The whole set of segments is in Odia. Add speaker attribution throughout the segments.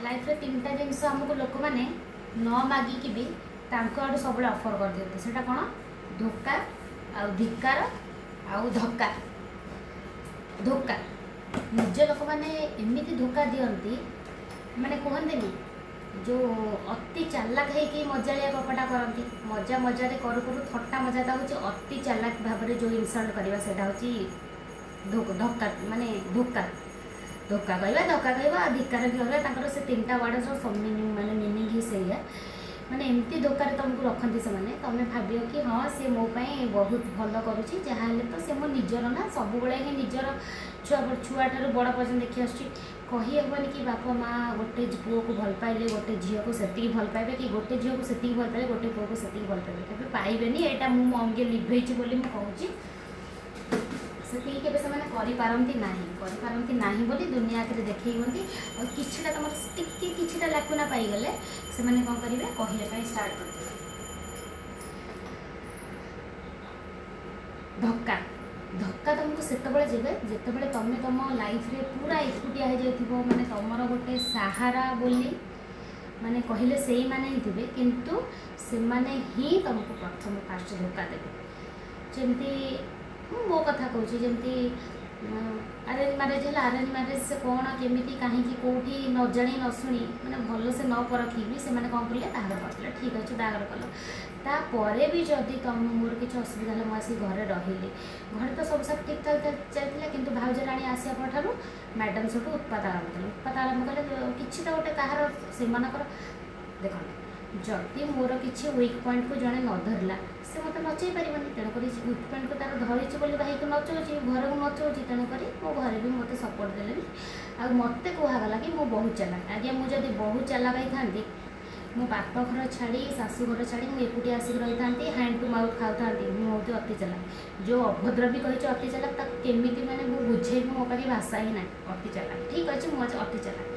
Speaker 1: ଲାଇଫ୍ରେ ତିନିଟା ଜିନିଷ ଆମକୁ ଲୋକମାନେ ନ ମାଗିକି ବି ତାଙ୍କ ଆଡ଼ୁ ସବୁବେଳେ ଅଫର୍ କରିଦିଅନ୍ତି। ସେଇଟା କ'ଣ? ଧୋକା ଆଉ ଧିକ୍କାର ଆଉ ଧକ୍କା। ଧୋକା, ନିଜ ଲୋକମାନେ ଏମିତି ଧୋକା ଦିଅନ୍ତି, ମାନେ କୁହନ୍ତିନି ଯେଉଁ ଅତି ଚାଲାକ ହେଇକି ମଜାଳିଆ ଗପଟା କରନ୍ତି। ମଜା ମଜାରେ କରୁ କରୁ ଥଟ୍ଟା ମଜାଟା ହେଉଛି ଅତି ଚାଲାକ ଭାବରେ ଯେଉଁ ଇନସଲ୍ଟ କରିବା, ସେଇଟା ହେଉଛି ଧକ୍କା, ମାନେ ଧୋକା। ଧୋକା କହିବା, ଧକ୍କା କହିବା ଆଉ ଧିକ୍କାର ବି କହିବା, ତାଙ୍କର ସେ ତିନିଟା ୱାର୍ଡ଼ର ମିନିଂ, ମାନେ ମିନିଂ ହିଁ ସେଇଆ। ମାନେ ଏମିତି ଧୋକାରେ ତୁମକୁ ରଖନ୍ତି ସେମାନେ, ତୁମେ ଭାବିବ କି ହଁ, ସେ ମୋ ପାଇଁ ବହୁତ ଭଲ କରୁଛି, ଯାହା ହେଲେ ତ ସେ ମୋ ନିଜର ନା। ସବୁବେଳେ ହିଁ ନିଜର ଛୁଆ, ଛୁଆଠାରୁ ବଡ଼ ପର୍ଯ୍ୟନ୍ତ ଦେଖି ଆସୁଛି। କହିହେବନି କି ବାପା ମା ଗୋଟେ ପୁଅକୁ ଭଲ ପାଇଲେ ଗୋଟେ ଝିଅକୁ ସେତିକି ଭଲ ପାଇବେ, କି ଗୋଟେ ଝିଅକୁ ସେତିକି ଭଲ ପାଇଲେ ଗୋଟେ ପୁଅକୁ ସେତିକି ଭଲ ପାଇବେ। କେବେ ପାଇବେନି। ଏଇଟା ମୁଁ ମୋ ଅଙ୍ଗେ ଲିଭେଇଛି ବୋଲି ମୁଁ କହୁଛି। ସେତିକି କେବେ ସେମାନେ କରିପାରନ୍ତି ନାହିଁ। କରିପାରନ୍ତି ନାହିଁ ବୋଲି ଦୁନିଆ ଆଗରେ ଦେଖେଇ ହୁଅନ୍ତି। ଆଉ କିଛିଟା ତୁମର ଟିକେ କିଛିଟା ଲାକୁନା ପାଇଗଲେ ସେମାନେ କ'ଣ କରିବେ? କହିବା ପାଇଁ ଷ୍ଟାର୍ଟ କରିଦେବେ। ଧକ୍କା, ଧକ୍କା ତୁମକୁ ସେତେବେଳେ ଦେବେ ଯେତେବେଳେ ତୁମେ ତୁମ ଲାଇଫରେ ପୁରା ଏକୁଟିଆ ହେଇଯାଇଥିବ। ମାନେ ତୁମର ଗୋଟେ ସାହାରା ବୋଲି ମାନେ କହିଲେ ସେଇମାନେ ହିଁ ଥିବେ, କିନ୍ତୁ ସେମାନେ ହିଁ ତୁମକୁ ପ୍ରଥମ ଫାଷ୍ଟ ଧୋକା ଦେବେ। ଯେମିତି ମୁଁ ମୋ କଥା କହୁଛି, ଯେମିତି ଆରେଞ୍ଜ ମ୍ୟାରେଜ୍ ହେଲା। ଆରେଞ୍ଜ ମ୍ୟାରେଜ୍ ସେ କ'ଣ, କେମିତି, କାହିଁକି, କେଉଁଠି ନ ଜାଣି ନ ଶୁଣି, ମାନେ ଭଲସେ ନ ପରଖିକି ସେମାନେ କ'ଣ କଲେ? ବାହାଘର କରିଦେଲେ। ଠିକ୍ ଅଛି, ବାହାଘର କଲ। ତାପରେ ବି ଯଦି ତମ ମୋର କିଛି ଅସୁବିଧା ହେଲା, ମୁଁ ଆସିକି ଘରେ ରହିଲି। ଘରେ ତ ସବୁ ସବୁ ଠିକ୍ ଠାକ୍ ଚାଲିଥିଲା, କିନ୍ତୁ ଭାଉଜ ରାଣୀ ଆସିବା ପରଠାରୁ ମ୍ୟାଡ଼ାମ୍ ସେଠୁ ଉତ୍ପାତ ଆରମ୍ଭ କଲେ। ଉତ୍ପାତ ଆରମ୍ଭ କଲେ, କିଛି ତ ଗୋଟେ କାହାର ସେମାନଙ୍କର। ଦେଖନ୍ତୁ, ଯଦି ମୋର କିଛି ୱିକ୍ ପଏଣ୍ଟକୁ ଜଣେ ନ ଧରିଲା, ସେ ମୋତେ ନଚେଇ ପାରିବନି। ତେଣୁକରି ୱିକ୍ ପଏଣ୍ଟକୁ ତାର ଧରିଛି ବୋଲି ଭାଇକୁ ନଚଉଛି, ଘରକୁ ନଚଉଛି। ତେଣୁକରି ମୋ ଘରେ ବି ମୋତେ ସପୋର୍ଟ ଦେଲେନି ଆଉ ମୋତେ କୁହାଗଲା କି ମୁଁ ବହୁତ ଚାଲାକ। ଆଜ୍ଞା, ମୁଁ ଯଦି ବହୁତ ଚାଲାକ ହେଇଥାନ୍ତି, ମୋ ବାପ ଘର ଛାଡ଼ି, ଶାଶୁ ଘର ଛାଡ଼ି ମୁଁ ଏକୁଟିଆ ଆସିକି ରହିଥାନ୍ତି, ହ୍ୟାଣ୍ଡ ଟୁ ମାଉଥ୍ ଖାଉଥାନ୍ତି? ମୁଁ ହେଉଛି ଅତି ଚାଲାକ। ଯେଉଁ ଅଭଦ୍ର ବି କହିଛି ଅତି ଚାଲାକ, ତାକୁ କେମିତି ମାନେ ମୁଁ ବୁଝେଇବି? ମୋ ପାଖେ ଭାଷା ହିଁ ନାହିଁ। ଅତି ଚାଲାକ, ଠିକ୍ ଅଛି, ମୁଁ ଆଜି ଅତି ଚାଲାକ।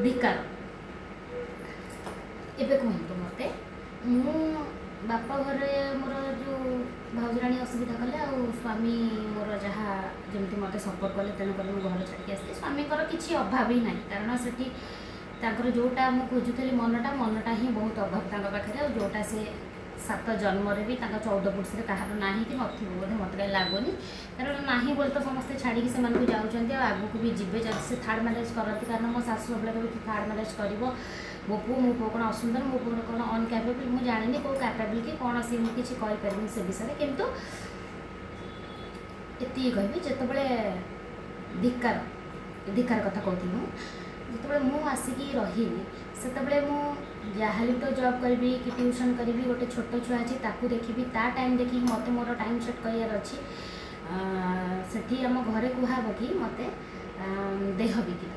Speaker 1: ଧିକାର। ଏବେ କୁହନ୍ତୁ ମୋତେ, ମୁଁ ବାପ ଘରେ ମୋର ଯେଉଁ ଭାଉଜରାଣୀ ଅସୁବିଧା କଲେ ଆଉ ସ୍ୱାମୀ ମୋର ଯାହା ଯେମିତି ମୋତେ ସପୋର୍ଟ କଲେ, ତେଣୁକରି ମୁଁ ଘର ଛାଡ଼ିକି ଆସିଲି। ସ୍ୱାମୀଙ୍କର କିଛି ଅଭାବ ହିଁ ନାହିଁ, କାରଣ ସେଠି ତାଙ୍କର ଯେଉଁଟା ମୁଁ ଖୋଜୁଥିଲି, ମନଟା, ମନଟା ହିଁ ବହୁତ ଅଭାବ ତାଙ୍କ ପାଖରେ। ଆଉ ଯେଉଁଟା ସେ ସାତ ଜନ୍ମରେ ବି ତାଙ୍କ 14 ପୁରୁଷରେ କାହାର ନାହିଁ କି ନଥିବ ବୋଧେ, ମୋତେ କାହିଁ ଲାଗୁନି। କାରଣ ନାହିଁ ବୋଲି ତ ସମସ୍ତେ ଛାଡ଼ିକି ସେମାନଙ୍କୁ ଯାଉଛନ୍ତି ଆଉ ଆଗକୁ ବି ଯିବେ ଯଦି ସେ ଥାର୍ଡ଼ ମ୍ୟାରେଜ୍ କରନ୍ତି। କାରଣ ମୋ ଶାଶୁ ସବୁବେଳେ କହିବେ, ତୁ ଥାର୍ଡ଼ ମ୍ୟାରେଜ୍ କରିବ ମୋ ପୁଅ, ମୋ ପୁଅ କ'ଣ ଅସୁନ୍ଦର? ମୋ ପୁଅ କ'ଣ ଅନକ୍ୟାପେବଲ୍? ମୁଁ ଜାଣିନି କେଉଁ କ୍ୟାପେବଲ୍ କି କ'ଣ ସିଏ, ମୁଁ କିଛି କହିପାରିବିନି ସେ ବିଷୟରେ। କିନ୍ତୁ ଏତିକି କହିବି, ଯେତେବେଳେ ଧିକାର, ଧିକାର କଥା କହୁଥିଲି ମୁଁ, ଯେତେବେଳେ ମୁଁ ଆସିକି ରହିଲି, ସେତେବେଳେ ମୁଁ ଯାହାହେଲେ ତ ଜବ୍ କରିବି କି ଟ୍ୟୁସନ୍ କରିବି, ଗୋଟେ ଛୋଟ ଛୁଆ ଅଛି, ତାକୁ ଦେଖିବି, ତା ଟାଇମ୍ ଦେଖିକି ମୋତେ ମୋର ଟାଇମ୍ ସେଟ୍ କରିବାର ଅଛି। ସେଠି ଆମ ଘରେ କୁହାହେବ କି ମୋତେ ଦେହ ବିକି,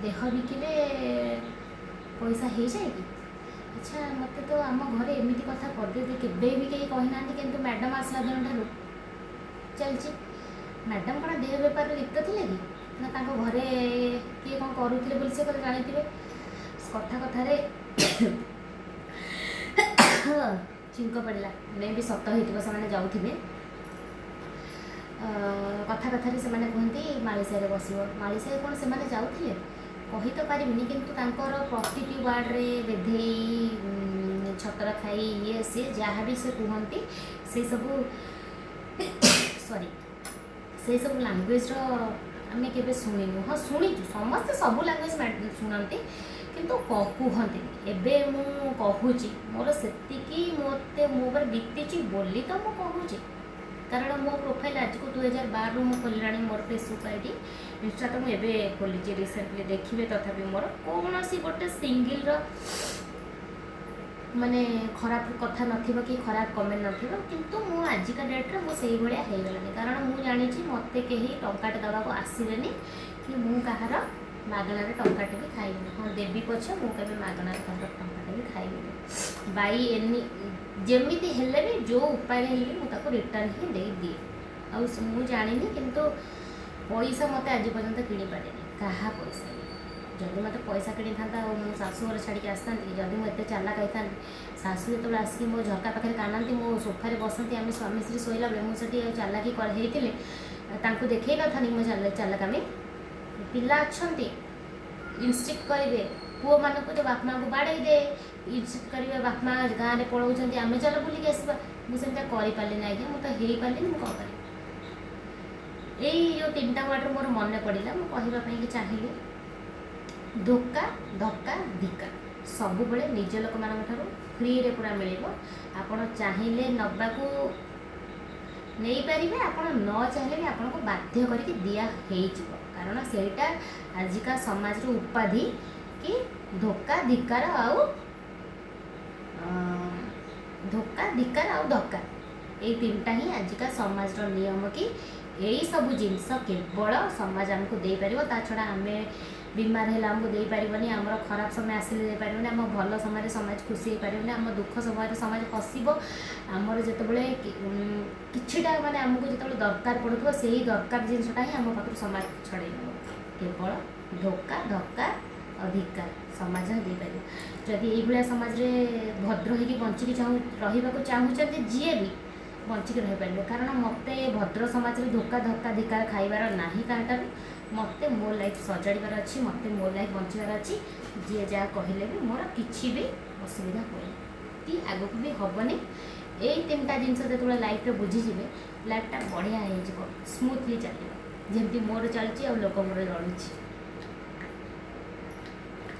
Speaker 1: ଦେହ ବିକିଲେ ପଇସା ହେଇଯାଏ କି? ଆଚ୍ଛା, ମୋତେ ତ ଆମ ଘରେ ଏମିତି କଥା ପଦେ କେବେ ବି କେହି କହିନାହାନ୍ତି, କିନ୍ତୁ ମ୍ୟାଡ଼ାମ୍ ଆସିଲା ଦିନଠାରୁ ଚାଲିଛି। ମ୍ୟାଡ଼ାମ୍ କ'ଣ ଦେହ ବେପାରରେ ଲିପ୍ତ ଥିଲେ କି ନା ତାଙ୍କ ଘରେ କିଏ କ'ଣ କରୁଥିଲେ ବୋଲି ସେ କଥା ଜାଣିଥିବେ? କଥା କଥାରେ ଛିଙ୍କ ପଡ଼ିଲା, ମେ ବି ସତ ହେଇଥିବ। ସେମାନେ ଯାଉଥିବେ, କଥା କଥାରେ ସେମାନେ କୁହନ୍ତି, ମାଳିସାହିରେ ବସିବ। ମାଳିସାହି କ'ଣ ସେମାନେ ଯାଉଥିଲେ କହି ତ ପାରିବିନି, କିନ୍ତୁ ତାଙ୍କର ପ୍ରତିଟି ୱାର୍ଡ଼ରେ ବେଧେଇ, ଛତର ଖାଇ, ଇଏ ସିଏ ଯାହା ବି ସେ କୁହନ୍ତି, ସେସବୁ, ସରି, ସେସବୁ ଲାଙ୍ଗୁଏଜର ଆମେ କେବେ ଶୁଣିନୁ। ହଁ, ଶୁଣିଛୁ, ସମସ୍ତେ ସବୁ ଲାଙ୍ଗୁଏଜ ଶୁଣନ୍ତି, କିନ୍ତୁ କୁହନ୍ତିନି। ଏବେ ମୁଁ କହୁଛି, ମୋର ସେତିକି ମୋତେ ମୋ ଉପରେ ବିତିଛି ବୋଲି ତ ମୁଁ କହୁଛି। କାରଣ ମୋ ପ୍ରୋଫାଇଲ୍ ଆଜକୁ 2012ରୁ ମୁଁ ଖୋଲିଲାଣି ମୋର ଫେସବୁକ୍ I D. Insta ତ ମୁଁ ଏବେ ଖୋଲିଛି ରିସେଣ୍ଟଲି। ଦେଖିବେ, ତଥାପି ମୋର କୌଣସି ଗୋଟେ ସିଙ୍ଗିଲ୍ର ମାନେ ଖରାପ କଥା ନଥିବ କି ଖରାପ କମେଣ୍ଟ ନଥିବ। କିନ୍ତୁ ମୁଁ ଆଜିକା ଡେଟ୍ରେ ମୁଁ ସେଇଭଳିଆ ହେଇଗଲାଣି, କାରଣ ମୁଁ ଜାଣିଛି ମୋତେ କେହି ଟଙ୍କାଟେ ଦେବାକୁ ଆସିବେନି କି ମୁଁ କାହାର ମାଗଣାରେ ଟଙ୍କାଟେ ବି ଖାଇବିନି। ହଁ, ଦେବି ପଛେ, ମୁଁ କେବେ ମାଗଣାରେ କାହାର ଟଙ୍କାଟେ ବି ଖାଇବିନି। ବାଇ ଏନି, ଯେମିତି ହେଲେ ବି, ଯେଉଁ ଉପାୟରେ ହେଲେ ବି ମୁଁ ତାକୁ ରିଟର୍ଣ୍ଣ ହିଁ ଦେଇଦିଏ। ଆଉ ମୁଁ ଜାଣିନି, କିନ୍ତୁ ପଇସା ମୋତେ ଆଜି ପର୍ଯ୍ୟନ୍ତ କିଣିପାରେନି, କାହା ପଇସା ବି। ଯଦି ମୋତେ ପଇସା କିଣିଥାନ୍ତା ଆଉ ମୁଁ ଶାଶୁଘର ଛାଡ଼ିକି ଆସିଥାନ୍ତି କି? ଯଦି ମୁଁ ଏତେ ଚାଲାକ ହେଇଥାନ୍ତି, ଶାଶୁ ଯେତେବେଳେ ଆସିକି ମୋ ଝରକା ପାଖରେ କାନ୍ଦନ୍ତି, ମୋ ସୋଫାରେ ବସନ୍ତି, ଆମେ ସ୍ୱାମୀ ସ୍ତ୍ରୀ ଶୋଇଲା ବେଳେ, ମୁଁ ସେଠି ଆଉ ଚାଲାକି ହେଇଥିଲେ ତାଙ୍କୁ ଦେଖେଇ ନଥାନ୍ତି ମୋ ଚାଲାକାମି? ପିଲା ଅଛନ୍ତି, ଇନଷ୍ଟିକ୍ଟ କରିବେ। ପୁଅମାନଙ୍କୁ ତ ବାପା ମାଆଙ୍କୁ ବାଡ଼େଇ ଦେ, ଇଜ୍ଜତ କରିବେ, ବାପା ମା ଗାଁରେ ପଳାଉଛନ୍ତି, ଆମେ ଚାଲ ବୁଲିକି ଆସିବା। ମୁଁ ସେମିତିଆ କରିପାରିଲିନି ଆଜ୍ଞା, ମୁଁ ତ ହେଇପାରିଲିନି, ମୁଁ କ'ଣ କରିବି? ଏଇ ଯେଉଁ ତିନିଟା ୱାର୍ଡ଼ରୁ ମୋର ମନେ ପଡ଼ିଲା, ମୁଁ କହିବା ପାଇଁକି ଚାହିଁଲି। ଧୋକା, ଧକ୍କା, ଧିକ୍କାର ସବୁବେଳେ ନିଜ ଲୋକମାନଙ୍କ ଠାରୁ ଫ୍ରିରେ ପୁରା ମିଳିବ। ଆପଣ ଚାହିଁଲେ ନେବାକୁ ନେଇପାରିବେ, ଆପଣ ନ ଚାହିଁଲେ ବି ଆପଣଙ୍କୁ ବାଧ୍ୟ କରିକି ଦିଆ ହେଇଯିବ। କାରଣ ସେଇଟା ଆଜିକା ସମାଜର ଉପାଧି କି ଧୋକା, ଧିକ୍କାର ଆଉ ଧୋକା, ଧିକ୍କାର ଆଉ ଧକ୍କା, ଏଇ ତିନିଟା ହିଁ ଆଜିକା ସମାଜର ନିୟମ କି ଏଇ ସବୁ ଜିନିଷ କେବଳ ସମାଜ ଆମକୁ ଦେଇପାରିବ। ତା ଛଡ଼ା ଆମେ ବିମାର ହେଲେ ଆମକୁ ଦେଇପାରିବନି, ଆମର ଖରାପ ସମୟ ଆସିଲେ ଦେଇପାରିବନି, ଆମ ଭଲ ସମୟରେ ସମାଜ ଖୁସି ହେଇପାରିବନି, ଆମ ଦୁଃଖ ସମୟରେ ସମାଜ ହସିବ। ଆମର ଯେତେବେଳେ କିଛିଟା ମାନେ ଆମକୁ ଯେତେବେଳେ ଦରକାର ପଡ଼ୁଥିବ, ସେଇ ଦରକାର ଜିନିଷଟା ହିଁ ଆମ ପାଖରୁ ସମାଜ ଛଡ଼େଇ ନେବ। କେବଳ ଧୋକା, ଧକ୍କା ଆଉ ଧିକ୍କାର ସମାଜ ହିଁ ଦେଇପାରିବ। ଯଦି ଏଇଭଳିଆ ସମାଜରେ ଭଦ୍ର ହେଇକି ବଞ୍ଚିକି ରହିବାକୁ ଚାହୁଁଛନ୍ତି, ଯିଏ ବି ବଞ୍ଚିକି ରହିପାରିବେ। କାରଣ ମୋତେ ଭଦ୍ର ସମାଜରେ ଧୋକା, ଧକ୍କା, ଧିକ୍କାର ଖାଇବାର ନାହିଁ କାହାଠାରୁ। ମୋତେ ମୋ ଲାଇଫ୍ ସଜାଡ଼ିବାର ଅଛି, ମୋତେ ମୋ ଲାଇଫ୍ ବଞ୍ଚିବାର ଅଛି। ଯିଏ ଯାହା କହିଲେ ବି ମୋର କିଛି ବି ଅସୁବିଧା ହୁଏନି କି ଆଗକୁ ବି ହେବନି। ଏଇ ତିନିଟା ଜିନିଷ ଯେତେବେଳେ ଲାଇଫ୍ରେ ବୁଝିଯିବେ, ଲାଇଫ୍ଟା ବଢ଼ିଆ ହେଇଯିବ, ସ୍ମୁଥଲି ଚାଲିବ, ଯେମିତି ମୋର ଚାଲିଛି ଆଉ ଲୋକଙ୍କର ଜଳୁଛି।